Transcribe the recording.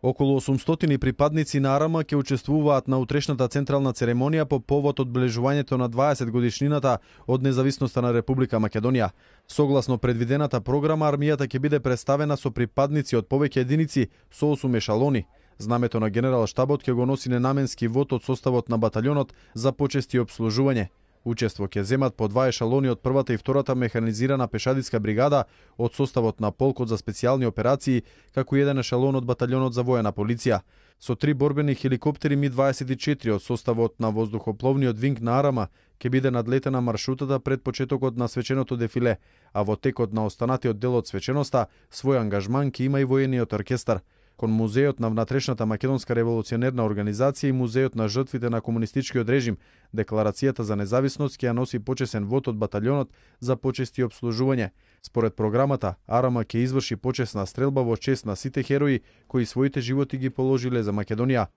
Околу 800 припадници на АРМА ќе учествуваат на утрешната централна церемонија по повод одбележувањето на 20 годишнината од независноста на Република Македонија. Согласно предвидената програма, армијата ќе биде представена со припадници од повеќе единици со 8 ешалони. Знамето на генерал штабот ќе го носи ненаменски вод од составот на баталјонот за почести и обслужување. Учество ќе земат по 2 ешалони од првата и втората механизирана пешадитска бригада од составот на полкот за специјални операции, како и 1 ешалон од баталјонот за воена полиција. Со 3 борбени хеликоптери Ми-24 од составот на воздухопловниот винг на АРМА ќе биде надлетена маршрутата пред почетокот на свеченото дефиле, а во текот на останатиот дел од свеченоста свој ангажман ќе има и воениот оркестар. Кон Музејот на внатрешната македонска револуционерна организација и Музејот на жртвите на комунистичкиот режим, декларацијата за независност ќе ја носи почесен вод од баталјонот за почести и обслужување. Според програмата, АРМА ќе изврши почесна стрелба во чест на сите херои кои своите животи ги положиле за Македонија.